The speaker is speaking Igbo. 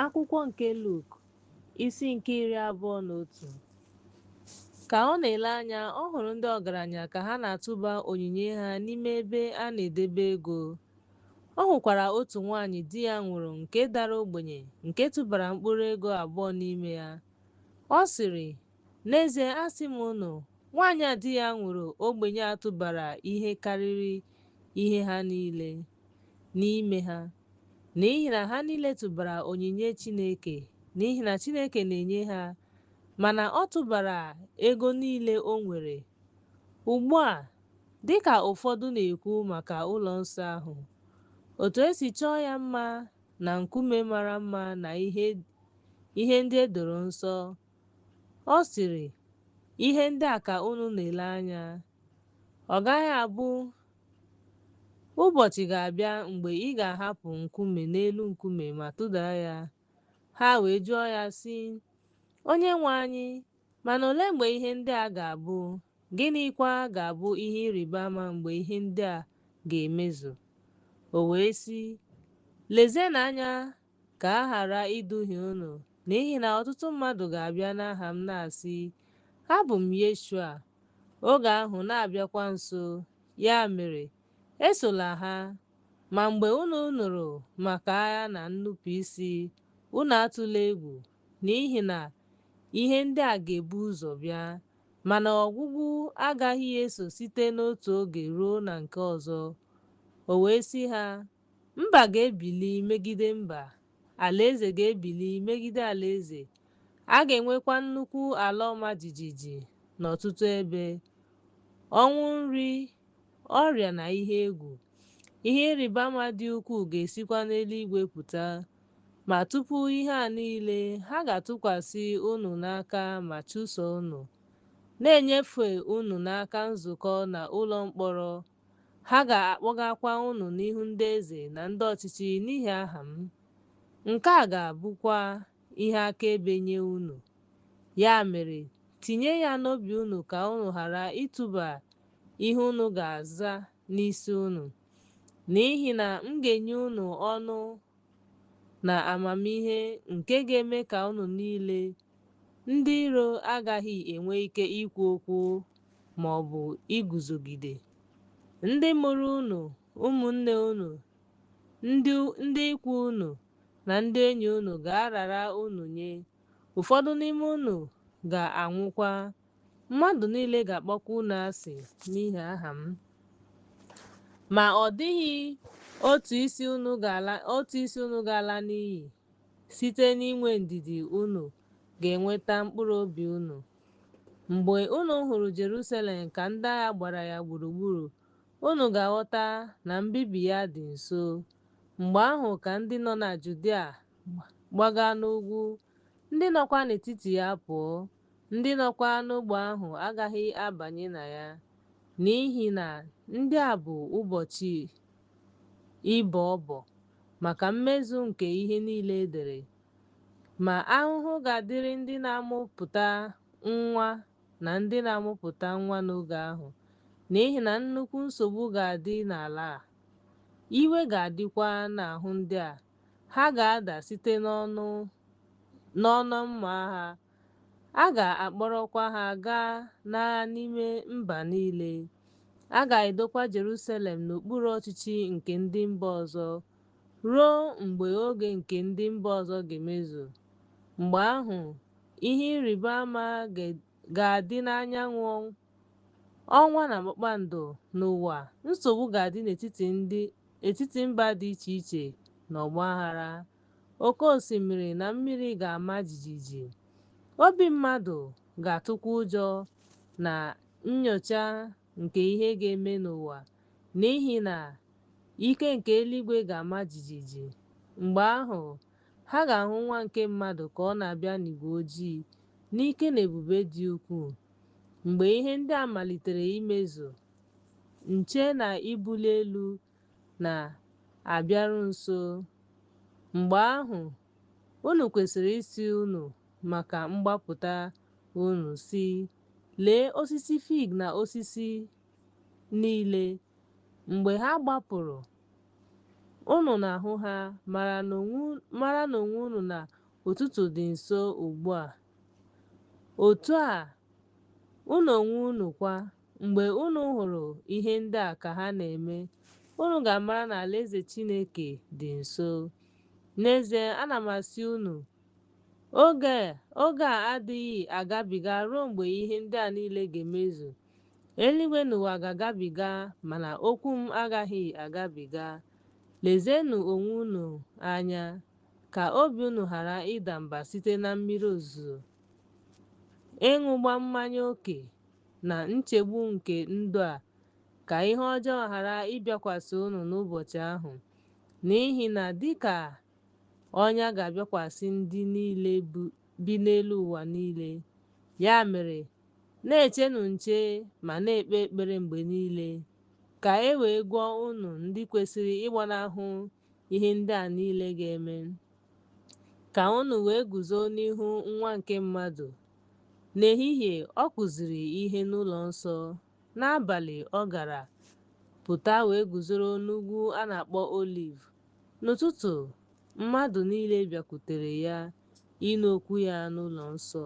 Akwụkwọ nke Luk, isi nke 21. Ka ọ na-ele anya, ọ hụrụ ndị ọgaranya ka ha na-atụba onyinye ha n'ime ebe a na-edebe ego. Ọ hụkwara otu nwaanyị di ya nwụrụ nke dara ogbenye nke tụbara mkpụrụ ego abụọ n'ime ya. Ọ sịrị, N'ezie asị m unu, nwaanyị a di ya nwụrụ ogbenye a tụbara ihe karịrị ihe ha niile n'ime ha. N'ihi na ha niile tụbara onyinye Chineke, n'ihi na Chineke na-enye ha, mana ọ tụbara ego niile o nwere. Ugbu a, dị ka ụfọdụ na-ekwu maka ụlọ nsọ ahụ, otu e si chọọ ya mma na nkume mara mma na ihe ndị e doro nsọ, ọ sịrị, Ihe ndị a ka unu na-ele anya. Ọ gaghị abụ ụbọchị ga-abịa mgbe ị ga-ahapụ nkume n'elu nkume ma tụda ya. Ha wee jụọ ya sị, Onyenwe anyị, mana olee mgbe ihe ndị a ga-abụ? Gịnịkwa ga-abụ ihe ịrịba ama mgbe ihe ndị a ga-emezu? O wee sị, Lezienụ anya ka a ghara iduhie unu, n'ihi na ọtụtụ mmadụ ga-abịa n'aha m na-asị, Abụ m Yeshua, oge ahụ na-abịakwa nso. Ya mere, esola ha. Ma mgbe unu nụrụ maka agha na nnupụisi, unu atụla egwu, n'ihi na ihe ndị a ga-ebu ụzọ bịa, mana ọgwụgwụ agaghị eso site n'otu oge ruo na nke ọzọ. O wee sị ha, Mba ga-ebili megide mba, alaeze ga-ebili megide alaeze, a ga-enwekwa nnukwu ala ọma jijiji n'ọtụtụ ebe, ọnwụ nri, ọrịa na ihe egwu. Ihe ịrịba ama dị ukwuu ga-esikwa n'eluigwe pụta. Ma tupu ihe a niile, ha ga-atụkwasị unu n'aka ma chụso unu, na-enyefe unu n'aka nzukọ na ụlọ mkpọrọ, ha ga-akpọgakwa unu n'ihu ndị eze na ndị ọchịchị n'ihi aha m. Nke a ga-abụkwa ihe akaebe nye unu. Ya mere, tinye ya n'obi unu ka unu ghara ịtụba ihe unu ga-aza n'isi unu. N'ihi na m ga-enye unu ọnụ na amamihe nke ga-eme ka unu niile ndị iro agaghị enwe ike ikwu okwu ma ọ bụ iguzogide. Ndị mụrụ unu, ụmụnne unu, ndị ikwu unu, na ndị enyi unu ga-arara unu nye. Ụfọdụ n'ime unu ga-anwụkwa. Mmadụ niile ga-akpọkwa unu asị n'ihi aha m. Ma ọ dịghị otu isi unu ga-ala n'iyi. Site n'inwe ndidi unu ga-enweta mkpụrụ obi unu. Mgbe unu hụrụ Jerusalem ka ndị agha gbara ya gburugburu, unu ga-aghọta na mbibi ya dị nso. Mgbe ahụ ka ndị nọ na Judia gbaga n'ugwu, ndị nọkwa n'etiti ya pụọ, ndị nọkwa n'ogbe ahụ agaghị abanye na ya. N'ihi na ndị a bụ ụbọchị ịbọ ọbọ maka mmezu nke ihe niile e dere. Ma ahụhụ ga-adịrị ndị na-amụpụta nwa na ndị na-amụpụta nwa n'oge ahụ, n'ihi na nnukwu nsogbu ga-adị n'ala a. Iwe ga-adịkwa n'ahụ ndị a. Ha ga-ada site n'ọnụ mma agha, a ga-akpọrọkwa ha gaa n'agha n'ime mba niile. A ga-edokwa Jerusalem n'okpuru ọchịchị nke ndị mba ọzọ ruo mgbe oge nke ndị mba ọzọ ga-emezu. Mgbe ahụ, ihe ịrịba ama ga-adị n'anyanwụ, ọnwa na kpakpando n'ụwa, nsogbu ga-adị n'etiti mba dị iche iche na ọgba aghara. Oke osimiri na mmiri ga-ama jijiji. Obi mmadụ ga-atụkwa ụjọ na nnyocha nke ihe ga-eme n'ụwa, n'ihi na ike nke eluigwe ga-ama jijiji. Mgbe ahụ, ha ga-ahụ Nwa nke Mmadụ ka ọ na-abịa n'igwe ojii, n'ike na ebube dị ukwuu. Mgbe ihe ndị a malitere imezu, nche na ibuli elu na-abịaru nso. Mgbe ahụ, unu kwesịrị ịsị unu maka mgbapụta unu, sị, Lee osisi fig na osisi niile. Mgbe ha gbapụrụ, Unu na-ahụ ha, mara n'onwe unu na ụtụtụ dị nso ugbu a. Otu a, unu onwe unu kwa, mgbe unu hụrụ ihe ndị a ka ha na-eme, unu ga-amara na alaeze Chineke dị nso. N'ezie, ana m asị unu, oge a adịghị agabiga ruo mgbe ihe ndị a niile ga-emezu. Eluigwe na ụwa ga-agabiga, mana okwu m agaghị agabiga. Lezienụ onwe unu anya, ka obi unu ghara ịda mba site na mmiri ozuzo, ịṅụgba mmanya ókè, na nchegbu nke ndụ a, ka ihe ọjọọ ghara ịbịakwasị unu n'ụbọchị ahụ, n'ihi na dị ka ọnya ga-abịakwasị ndị niile bi n'elu ụwa niile. Ya mere, na-echenụ nche ma na-ekpe ekpere mgbe niile, ka e wee gụọ unu ndị kwesịrị ịgbanahụ ihe ndị a niile ga-eme, ka unu wee guzo n'ihu Nwa nke Mmadụ. N'ehihie ọ kụziri ihe n'ụlọ nsọ, n'abalị ọ gara pụta wee guzoro n'ugwu a na-akpọ Oliv. N'ụtụtụ, mmadụ niile bịakwutere ya ịnụ okwu ya n'ụlọ nsọ.